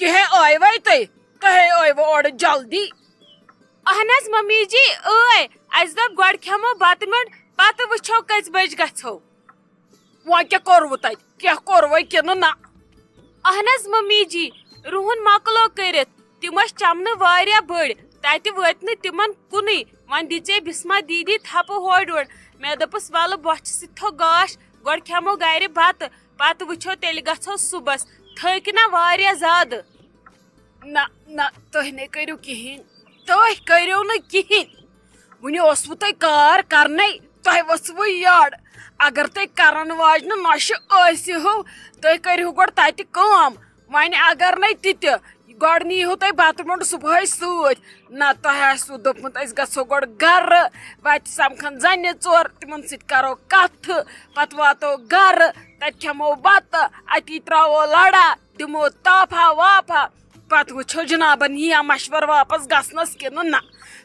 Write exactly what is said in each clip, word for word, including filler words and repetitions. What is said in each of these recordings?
کیٛاہ آیوَے تُہۍ؟ تۄہے آیوٕ اورٕ جلدی۔ اہن حظ ممی جی، ٲے، اَسہِ دوٚپ گۄڈٕ کھٮ۪مو بَتہٕ میوٚنٛڈ، پَتہٕ وٕچھو کٔژِ بجہِ گژھو۔ وۄنۍ کیٛاہ کوٚروٕ تۄہہِ؟ کیٛاہ کوٚروَے کِنہٕ نہ؟ اہن حظ ممی جی، رُہُن مۄکلو کٔرِتھ، تِم ٲسۍ چمنہٕ واریاہ بٔڑۍ، تَتہِ وٲتۍ نہٕ تِمن کُنُے۔ وۄنۍ دِژے بسمہ دیدی تھپہٕ ہورٕ یورٕ۔ مےٚ دوٚپُس، "وَلہٕ بۄچھِ سۭتۍ تھوٚو گاش، گۄڈٕ کھٮ۪مو گرِ بَتہٕ، پَتہٕ وٕچھو تیٚلہِ گژھو صُبحس، تھٔکۍ نہ واریاہ زیادٕ۔" نہ، نہ، تُہۍ نے کٔرِو کِہیٖنۍ۔ تُہۍ کٔرِو نہٕ کِہیٖنۍ۔ وُنہِ اوسوٕ تۄہہِ کار کرنَے، تۄہہِ ؤژھوٕ یٔڈ۔ اگر تُہۍ کرن واجنہِ نۄشہِ ٲسِو، تُہۍ کٔرِو گۄڈٕ تَتہِ کٲم۔ وۄنۍ اگر نَے تہِ تہِ، گۄڈٕ نیٖہِو تُہۍ بَتہٕ میوٚنٛڈ صُبحٲے سۭتۍ۔ نہ، تۄہہِ آسِوٕ دوٚپمُت، "أسۍ گژھو گۄڈٕ گرٕ، وَتہِ سَمکھن زَنہِ ژور، تِمن سۭتۍ کرو کَتھٕ، پَتہٕ واتو گرٕ، تَتہِ کھٮ۪مو بَتہٕ، اَتی ترٛاوو لَڑا، دِمو تاپھا واپھا، پَتہٕ وٕچھو جنابن یِیا مشورٕ واپس گژھنس کِنہٕ نہ۔"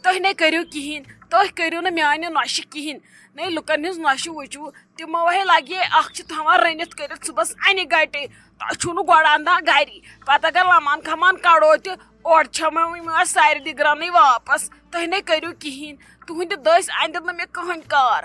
تُہۍ نے کٔرِو کِہیٖنۍ، تُہۍ کٔرِو نہٕ میانہِ نۄشہِ کِہیٖنۍ۔ نے لُکن ہٕنٛز نۄشہِ وٕچھِو، تِمو ہے لگہِ اکھ چھِ تھاوان رٔنِتھ کٔرِتھ صُبحس اَنہِ گٹے، تۄہہِ چھُو نہٕ گۄڈٕ اندان گری۔ پتہٕ اگر لمان کھمان کڑو تہِ، اورٕ چھَمو یِم اَسہِ سارِ دِگرنٕے واپس۔ تُہۍ نے کٔرِو کِہیٖنۍ، تُہٕنٛدِ دٔسۍ اندِ نہٕ مےٚ کٕہٕنۍ کار۔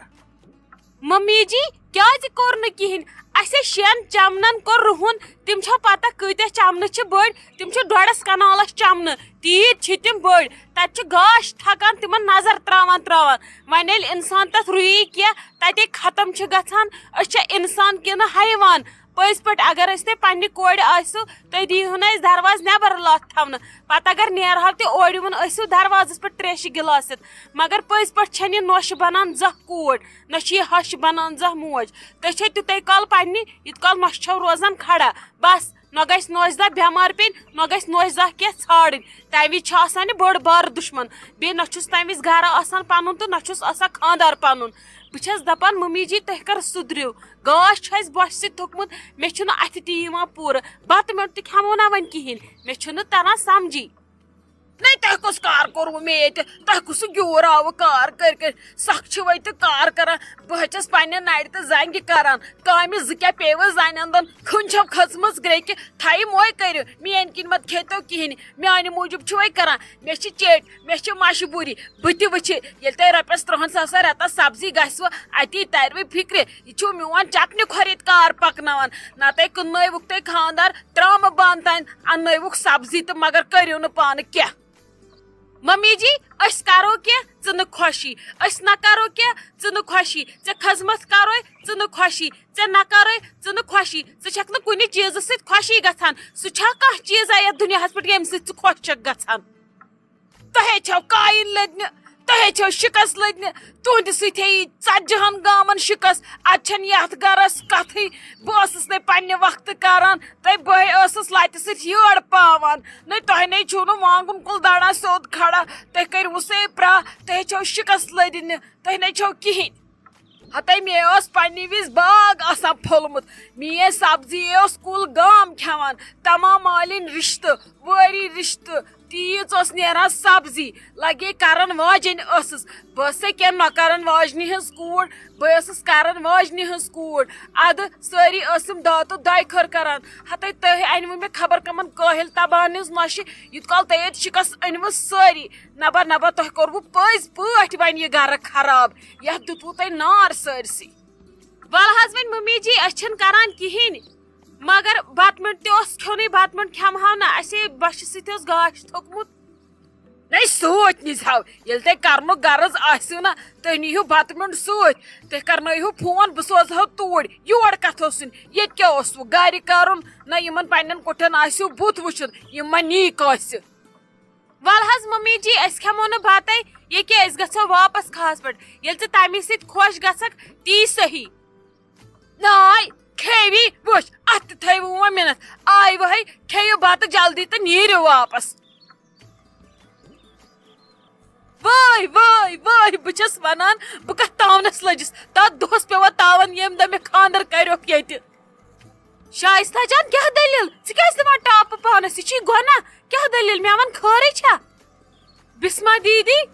ممی جی، کیازِ کوٚر نہٕ کِہیٖنۍ؟ اَسہِ شٮ۪ن چمنن کوٚر رُہُن، تِم چھا پتہ کۭتیاہ چمنہٕ چھِ بٔڑۍ؟ تِم چھِ ڈۄڈس کنالس چمنہٕ، تیٖتۍ چھِ تِم بٔڑۍ۔ تتہِ چھُ گاش تھکان تِمن نظر تراوان تراوان۔ وۄنۍ ییٚلہِ انسان تتھ رُیی کینٛہہ، تتے ختم چھِ گژھان۔ أسۍ چھا انسان کِنہٕ حیوان؟ پٔزۍ پٲٹھۍ، اگر أسۍ تۄہہِ پننہِ کورِ آسِو، تُہۍ دِیِو نہٕ اَسہِ دروازٕ نٮ۪بر لتھ تھاونہٕ۔ پتہٕ اگر نیرہو تہِ اورٕ یِوُن ٲسِو دروازس پٮ۪ٹھ تریشہِ گِلاس ہٮ۪تھ۔ مگر پٔزۍ پٲٹھۍ چھَنہٕ یہِ نۄشہِ بنان زانٛہہ کوٗر، نہ چھِ یہِ ہَش بنان زانٛہہ موج۔ تُہۍ چھِو تیُتُے کال پننہِ، یُتھ کال نۄشہِ چھَو روزان کھڑا۔ بس، نہ گژھِ نۄش زانٛہہ بٮ۪مار پیٚنۍ، نہ گژھِ نۄش زانٛہہ کینٛہہ ژھانٛڈٕنۍ۔ تَمہِ وِزِ چھِ آسان یہِ بٔڑ بار دُشمن۔ بیٚیہِ نہ چھُس تَمہِ وِزِ گرٕ آسان پنُن تہٕ نہ چھُس آسان خانٛدار پنُن۔ بہٕ چھَس دپان، ممی جی، تُہۍ کر سُدھرِو؟ گاش چھُ اَسہِ بۄچھِ سۭتۍ تھوٚکمُت، مےٚ چھُنہٕ اَتھِ تہِ یِوان پوٗرٕ۔ بتہٕ میوٚنٛڈ تہِ کھٮ۪مو نہ وۄنۍ کِہیٖنۍ، مےٚ چھُنہٕ تران سمجھی۔ نَے، تۄہہِ کُس کار کوٚروٕ مےٚ ییٚتہِ؟ تۄہہِ کُس گیوٗر آوٕ کار کٔرۍ کٔرۍ؟ سَکھ چھِ وۄنۍ تہِ کار کران۔ بہٕ حظ چھَس پننہِ نَرِ تہٕ زنٛگہِ کران۔ کامہِ زٕ کیٛاہ پیٚیہِ وۄنۍ زنٮ۪ن دۄن؟ کھُن چھَو کھٔژمٕژ گرٛیٚکہِ، تھایہِ موے کٔرِو۔ میٛانہِ کِنۍ مت کھیٚتو کِہیٖنۍ۔ میٛانہِ موٗجوٗب چھِ وۄنۍ کران۔ مےٚ چھِ چیٚٹۍ، مےٚ چھِ مجبوٗری۔ بہٕ تہِ وٕچھِ، ییٚلہِ تۄہہِ رۄپیَس ترٛہَن ساسَن رٮ۪تَس سبزی گژھِوٕ، اَتی تَرِوٕ فِکرِ، یہِ چھُ میون چکنہِ کھۄر ییٚتہِ کار پَکناوان۔ نَتہٕ کٕننٲوُکھ تُہۍ خانٛدار ترٛامہٕ بانہٕ تام، اَننٲوُکھ سبزی تہٕ مگر کٔرِو نہٕ پانہٕ کینٛہہ۔ ممی جی، أسۍ کرو کینٛہہ، ژٕ نہٕ خۄشی۔ أسۍ نہ کرو کینٛہہ، ژٕ نہٕ خۄشی۔ ژےٚ خدمت کرو، ژٕ نہٕ خۄشی۔ ژےٚ نہ کرو، ژٕ نہٕ خۄشی۔ ژٕ چھکھ نہٕ کُنہِ چیٖزٕ سۭتۍ خۄشی گژھان۔ سُہ چھا کانٛہہ چیٖزا یتھ دُنیاہس پٮ۪ٹھ، ییٚمہِ سۭتۍ ژٕ خۄش چھکھ گژھان؟ تۄہے چھو کاین لٔدنہِ، تۄہے چھو شِکس لٔدنہِ۔ تُہنٛدِ سۭتۍ ہے یی ژتجی ہن گامن شِکس۔ اتہِ چھنہٕ یتھ گرس کتھٕے۔ بہٕ ٲسٕس نے پننہِ وقتہٕ کران، تہٕ بہٕ ٲسٕس لتہِ سۭتۍ یٲر پاوان۔ نے تۄہہِ نے چھُو نہٕ وانگُن کُل دڑان سیوٚد کھڑا۔ تُہۍ کٔرِو سُے پرٛاہ، تُہۍ چھو شِکس لٔدنہِ، تُہۍ نے چھو کِہیٖنۍ۔ ہتے مےٚ اوس پننہِ وِزِ باغ آسان پھوٚلمُت، میٲنۍ سبزی اوس کُل گام کھٮ۪وان، تمام مالِنۍ رِشتہٕ، وٲری رِشتہٕ، تیٖژ ٲس نیران سبزی۔ لگے کرن واجیٚنۍ ٲسٕس، بہٕ ٲسسے کینٛہہ نۄکرن واجنہِ ہٕنٛز کوٗر، بہٕ ٲسٕس کرن واجنہِ ہٕنٛز کوٗر۔ ادٕ سٲری ٲسٕم داتہٕ دۄیہِ خٲر کران۔ ہتے تُہۍ انوٕ مےٚ خبر کمن کٲہِل تبان ہٕنٛز نۄشہِ، یوٗت کال تۄہہِ ییٚتہِ شِکس أنوٕ سٲری۔ نبا نبا، تۄہہِ کوٚروٕ پٔزۍ پٲٹھۍ وۄنۍ یہِ گرٕ خراب، یتھ دیُتوٕ تۄہہِ نار سٲرسٕے۔ ول حظ وۄنۍ ممی جی، أسۍ چھِنہٕ کران کِہیٖنۍ، مگر بتہٕ میوٚنٛڈ تہِ اوس کھیوٚنُے، بتہٕ میوٚنٛڈ کھٮ۪مہو نہ، اسے بۄچھِ سۭتۍ اوس گاش تھوٚکمُت۔ نَے سۭتۍ نِزہَو، ییٚلہِ تۄہہِ کَرنُک غرض آسِو نا، تُہۍ نِیِو بَتہٕ میوٚنٛڈ سۭتۍ، تُہۍ کَرنٲیِہِو فون، بہٕ سوزہَو توٗرۍ۔ یور کَتھ اوسُن؟ ییٚتہِ کیٛاہ اوسوٕ گَرِ کَرُن؟ نہ یِمَن پنٛنٮ۪ن کُٹھٮ۪ن آسِو بُتھ وٕچھُن، یِم ما نی کٲنٛسہِ۔ وَلہٕ حظ مٔمی جی، أسۍ کھٮ۪مو نہٕ بَتَے، یہِ کیٛاہ، أسۍ گژھو واپَس کھَہَس پٮ۪ٹھ۔ ییٚلہِ ژٕ تَمی سۭتۍ خۄش گژھکھ، تی صحیح۔ ناے، کھیوی، وٕچھ، اتھ تہِ تھٲیوٕ وۄنۍ مِنتھ۔ آیہِ وۄنۍ، کھیٚیِو بتہٕ جلدی تہٕ نیٖرِو واپس۔ وٲے، وٲے، وٲے، بہٕ چھَس وَنان، بہٕ کَتھ تاونَس لٔجِس؟ تَتھ دۄہَس پیوٚوا تاوَن، ییٚمہِ دۄہ مےٚ خانٛدر کَریوکھ ییٚتہِ۔ شایستہ جان، کیٛاہ دٔلیٖل؟ ژٕ کیٛازِ دِوان ٹاپہٕ پانَس؟ یہِ چھُے گۄناہ۔ کیٛاہ دٔلیٖل؟ مےٚ وَن، خٲرٕے چھا؟ بسمہ دیدی،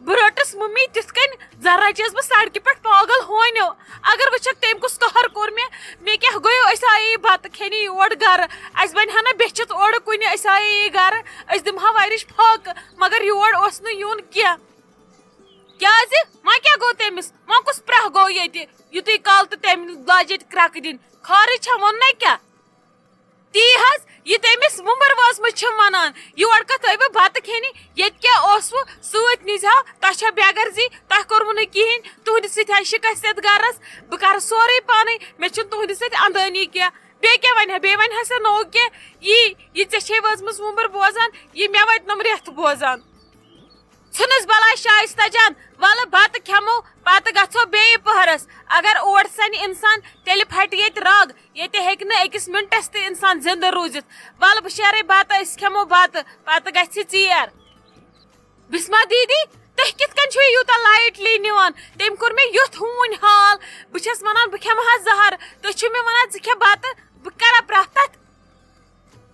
بہٕ رٔٹٕس مُمِتۍ تِتھ کٔنۍ زَن رَچیس بہٕ سڑکہِ پٮ۪ٹھ پاگل ہونیو۔ اگر وٕچھکھ تٔمۍ کُس قہر کوٚر مےٚ، مےٚ کیٛاہ گوٚیو؟ أسۍ آیے بَتہٕ کھیٚنہِ یور گَرٕ، اَسہِ بَنہِ ہا نہ بیٚچھِتھ اورٕ کُنہِ، أسۍ آیے گَرٕ، أسۍ دِمہٕ ہا وَرِش پھاکہٕ، مگر یور اوس نہٕ یُن کینٛہہ۔ کیٛازِ؟ وۄنۍ کیٛاہ گوٚو تٔمِس؟ وۄنۍ کُس پرٛاہ گوٚو ییٚتہِ؟ یُتُے کال تہٕ تٔمۍ لاجہِ ییٚتہِ کرٛٮ۪کہٕ دِنۍ۔ خٲرٕے چھا، ووٚن نَے کیٛاہ؟ تی حظ، یہِ تٔمِس وُمبٕر وٲژمٕژ چھِ وَنان، یور کَتھ ٲیوٕ بَتہٕ کھیٚنہِ؟ ییٚتہِ کیٛاہ اوسوٕ؟ سۭتۍ نِزِ ہا۔ تۄہہِ چھا بے غرضی؟ تۄہہِ کوٚروٕ نہٕ کِہیٖنۍ؟ تُہٕنٛدِ سۭتۍ حظ شِکَس یَتھ گَرَس۔ بہٕ کَرٕ سورُے پانَے، مےٚ چھُنہٕ تُہٕنٛدِ سۭتۍ اَندٲنی کینٛہہ۔ بیٚیہِ کیٛاہ وَنہِ ہا؟ بیٚیہِ وَنہِ ہا سا نوٚو کینٛہہ؟ یی، یہِ ژےٚ چھے وٲژمٕژ وُمبٕر بوزان، یہِ مےٚ وٲتۍ نَم رٮ۪تھ بوزان۔ ژھٕنُس بَلاے شایِستہ جان، وَلہٕ بَتہٕ کھٮ۪مو، پَتہٕ گژھو بیٚیہِ پٔہرَس۔ اگر اور سَنہِ اِنسان، تیٚلہِ پھَٹہِ ییٚتہِ رَگ۔ ییٚتہِ ہیٚکہِ نہٕ أکِس مِنٹَس تہِ اِنسان زِندٕ روٗزِتھ۔ وَلہٕ بہٕ شیرَے بَتہٕ، أسۍ کھٮ۪مو بَتہٕ، پَتہٕ گژھِ ژیر۔ بِسما دیٖدی، تُہۍ کِتھ کٔنۍ چھِو یوٗتاہ لایٹلی نِوان؟ تٔمۍ کوٚر مےٚ یُتھ ہوٗنۍ حال۔ بہٕ چھَس وَنان، بہٕ کھٮ۪مہٕ ہا زَہر۔ تُہۍ چھِو مےٚ وَنان، ژٕ کھےٚ بَتہٕ، بہٕ کَرا پرٛٮ۪تھ تَتھ؟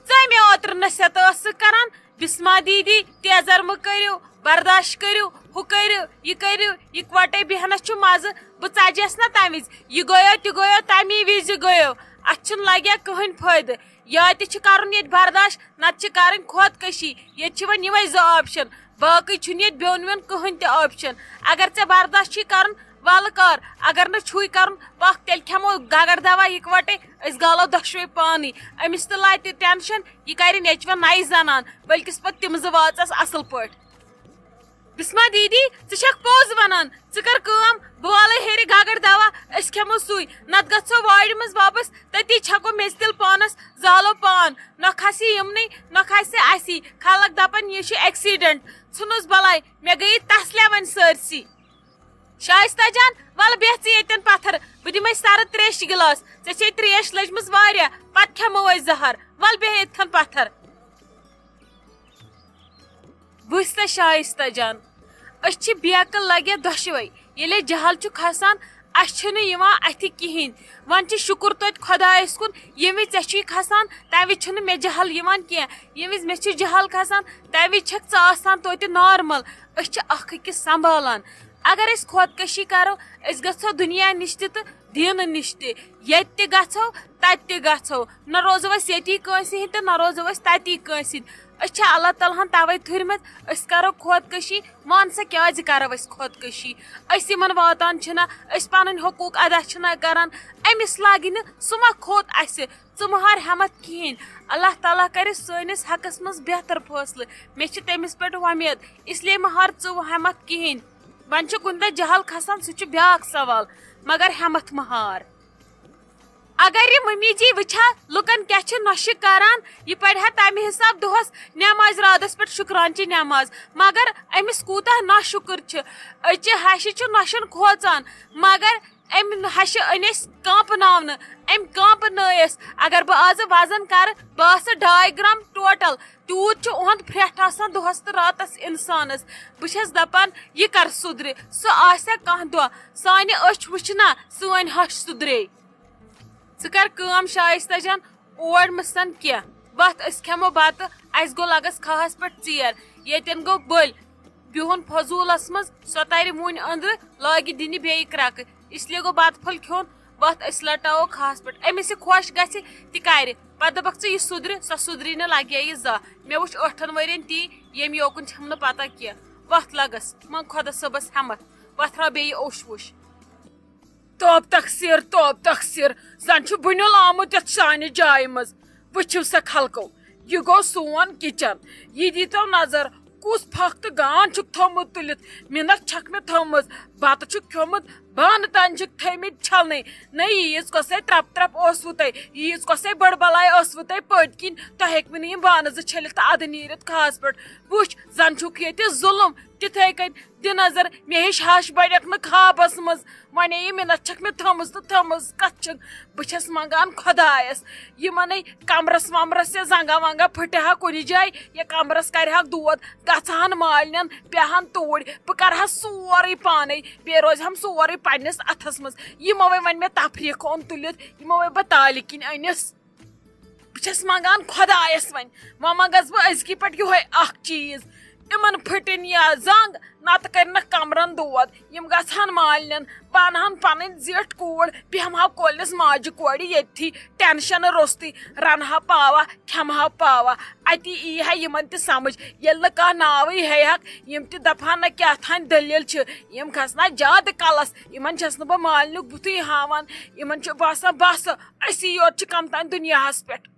ژٕ مےٚ اوترٕ نصیحت ٲسٕکھ کران، بسما دیدی، تیزر مہٕ کٔرِو، برداش کٔرِو، ہُہ کٔرِو، یہِ کٔرِو، یِکوٹے بیہنس چھُ مزٕ۔ بہٕ ژجس نہ تمہِ وِزِ، یہِ گٔیو تہِ گٔیو، تمی وِزِ گٔیو۔ اتھ چھُنہٕ لگیا کٕہٕنۍ فٲیدٕ۔ یا تہِ چھُ کرُن ییٚتہِ برداش، نتہٕ چھِ کرٕنۍ خودکشی۔ ییٚتہِ چھِ وۄنۍ یِمے زٕ option، باقٕے چھُنہٕ ییٚتہِ بیوٚن ویوٚن کٕہٕنۍ تہِ option۔ اگر ژےٚ برداش چھُے کرُن، ولہٕ کر، اگر نہٕ چھُے کرُن، پکھ تیٚلہِ کھٮ۪مو گگر دوا یِکوٹے، أسۍ گالو دۄشوے پانے۔ أمِس تہِ لاتہِ tension، یہِ کرِ نیچوٮ۪ن نَیہِ زنان، بلکِس پتہٕ تِم زٕ واژس اصل پٲٹھۍ۔ بسما دیدی، ژٕ چھکھ پوٚز ونان، ژٕ کر کٲم، بہٕ والے ہیرِ گگر دوا، أسۍ کھٮ۪مو سُے، نتہٕ گژھو وارِ منٛز واپس، تٔتی چھکو میٚژِ تِل پانس، زالو پان، نۄکھ آسہِ یِمنٕے، نۄکھ آسہِ اسی، خلق دپن یہِ چھُ accident، ژھٕنُس بلاے، مےٚ گٔیے تسلے وۄنۍ سٲرسٕے۔ شایستہ جان، ول بیٚہہ ژٕ ییٚتٮ۪ن پتھر، بہٕ دِمے سرٕ تریشہِ گلاس۔ ژےٚ چھے تریش لٔجمٕژ واریاہ، پتہٕ کھٮ۪مو أسۍ زہر۔ ول بیٚہہ ییٚتھٮ۪ن پتھر۔ وٕچھ سا شایستہ جان، أسۍ چھِ بیکہٕ لگے دۄشوے۔ ییٚلے جہل چھُ کھسان، اَسہِ چھُنہٕ یِوان اَتھِ کِہیٖنۍ۔ وۄنۍ چھِ شُکُر توتہِ خۄدایَس کُن، ییٚمہِ وِزِ ژےٚ چھُے کھسان، تَمہِ وِزِ چھُنہٕ مےٚ جہل یِوان کینٛہہ۔ ییٚمہِ وِزِ مےٚ چھُ جہل کھسان، تَمہِ وِزِ چھَکھ ژٕ آسان توتہِ normal۔ أسۍ چھِ اَکھ أکِس سنبھالان۔ اگر أسۍ خودکشی کرو، أسۍ گژھو دُنیا نِش تہِ تہٕ دیٖنہٕ نِش تہِ۔ ییٚتہِ تہِ گژھو، تَتہِ تہِ گژھو۔ نہ روزو أسۍ ییٚتی کٲنٛسہِ ہِنٛدۍ تہٕ نہ روزو أسۍ تَتی کٲنٛسہِ ہِنٛدۍ۔ أسۍ چھِ اللہ تعالیٰ ہن تَوَے تھُرمٕتۍ، أسۍ کرو خودکشی۔ وَن سا، کیٛازِ کرو أسۍ خودکشی؟ أسۍ یِمن واتان چھِنہ، أسۍ پنٕنۍ حقوٗق ادا چھِنہ کران، أمِس لگہِ نہٕ، سُہ ما کھوٚت اَسہِ؟ ژٕ مہ ہار ہٮ۪متھ کِہیٖنۍ۔ اللہ تعالیٰ کرِ سٲنِس حقس منٛز بہتر فٲصلہٕ۔ مےٚ چھِ تٔمِس پٮ۪ٹھ وۄمید، اس لیے مہ ہار ژٕ ہٮ۪متھ کِہیٖنۍ۔ وۄنۍ چھُ کُنہِ دۄہ جہل کھسان، سُہ چھُ بیٛاکھ سوال، مگر ہٮ۪متھ مہ ہار۔ اگر یہِ ممی جی وٕچھِ ہا لُکن کیٛاہ چھِ نۄشہِ کران، یہِ پرِ ہا تمہِ حساب دۄہس نٮ۪مازِ راتس پٮ۪ٹھ شُکرانچہِ نٮ۪ماز۔ مگر أمِس کوٗتاہ ناشُکر چھُ۔ أزچہِ ہشہِ چھُ نۄشن کھوژان، مگر أمۍ ہشہِ أنۍ أسۍ کانٛپناونہٕ، أمۍ کانٛپنٲیس۔ اگر بہٕ آزٕ وزن کرٕ، بہٕ آسہٕ ڈاے گرام total۔ تیوٗت چھُ اُہُنٛد پھرٛٹھ آسان دۄہس تہٕ راتس انسانس۔ بہٕ چھَس دپان، یہِ کر سُدرِ؟ سُہ آسہِ ہا کانٛہہ دۄہ، سانہِ أچھ وٕچھِ نا سٲنۍ ہش سُدرے۔ ژٕ کر کٲم شایستہ جان، اور مہٕ سن کینٛہہ۔ وتھ، أسۍ کھٮ۪مو بتہٕ، اسہِ گوٚو لگس کھاہس پٮ۪ٹھ ژیر۔ ییٚتٮ۪ن گوٚو بٔلۍ بِہُن فضوٗلس منٛز، سۄ ترِ وُنہِ أنٛدرٕ، لاگہِ دِنہِ بیٚیہِ کرٛکہٕ۔ اس لیے گوٚو بتہٕ پھوٚل کھیوٚن۔ وتھ، أسۍ لٹاوو کھاہس پٮ۪ٹھ۔ أمِس یہِ خۄش گژھِ، تہِ کرِ۔ پتہٕ دپکھ ژٕ، یہِ سُدرِ، سۄ سُدرِ نہٕ، لگہِ ہا یہِ زانٛہہ۔ مےٚ وٕچھ ٲٹھن ؤرین تی، ییٚمہِ یوکُن چھَم نہٕ پتہ کینٛہہ۔ وتھ لگس، منٛگ خۄدا صٲبس ہٮ۪متھ۔ وتھ راو بیٚیہِ اوٚش ووٚش۔ توب تقصیر، توب تقصیر، زن چھُ بُنیُل آمُت یتھ شانہِ جایہِ منٛز۔ وٕچھِو سا خلقو، یہِ گوٚو سون kitchen۔ یہِ دیٖتو نظر، کُس پھکھ تہٕ گان چھُکھ تھوٚومُت تُلِتھ۔ مِنتھ چھکھ مےٚ تھٲومٕژ، بتہٕ چھُکھ کھیوٚمُت، بانہٕ تام چھِکھ تھٲومٕتۍ چھلنٕے۔ نہ ییٖژ کۄسے ترپ ترپ اوسوٕ تۄہہِ، ییٖژ کۄسے بٔڑ بلاے ٲسوٕ تۄہہِ پٔتۍ کِنۍ، تۄہہِ ہیٚکوٕ نہٕ یِم بانہٕ زٕ چھٔلِتھ تہٕ ادٕ نیٖرِتھ کھاہس پٮ۪ٹھ۔ وٕچھ، زن چھُکھ ییٚتہِ ظُلُم۔ تِتھے کٔنۍ دِ نظر، مےٚ ہیٚچھ ہش بنیکھ نہٕ خوابس منٛز۔ ونے یہِ مِنتھ چھکھ مےٚ تھٲومٕژ تہٕ تھٲومٕژ کتھ چھکھ؟ بہٕ چھس منگان خۄدایس، یِمنے کمرس ومرس یا زنگا ونگا پھٹہِ ہا کُنہِ جایہِ یا کمرس کرِ ہاکھ دود، گژھٕ ہن مالنٮ۪ن، بیہن توٗرۍ، بہٕ کرٕ ہا سورُے پانے، بیٚیہِ روزِ ہم سورُے پننِس اتھس منٛز۔ یِموے وۄنۍ مےٚ تفریٖق اوٚن تُلِتھ، یِموے بہٕ تالہِ کِنۍ أنِس۔ بہٕ چھَس منٛگان خۄدایَس وۄنۍ، وۄنۍ منٛگَس بہٕ أزکی پٮ۪ٹھ یِہوٚے اَکھ چیٖز، یِمن پھٕٹِن یا زنٛگ، نتہٕ کٔرِنکھ کمرن دود۔ یِم گژھن مالنٮ۪ن، بہٕ انہن پنٕنۍ زِٹھ کوٗر، بیٚہمہٕ ہا کۄلِس ماجہِ کورِ ییٚتھی، ٹینشن روٚستُے، رنہٕ ہا پاوا، کھٮ۪مہٕ ہا پاوا۔ اتی یی ہا یِمن تہِ سمجھ، ییٚلہِ نہٕ کانٛہہ ناوٕے ہیٚیہِ ہکھ، یِم تہِ دپہٕ ہن نہ کیٛاہ تھانۍ دٔلیٖل چھِ۔ یِم کھسنا زیادٕ کلس، یِمن چھس نہٕ بہٕ مالنیُک بُتھٕے ہاوان۔ یِمن چھُ باسان بس أسی یوت چھِ کم تام دُنیاہس پٮ۪ٹھ۔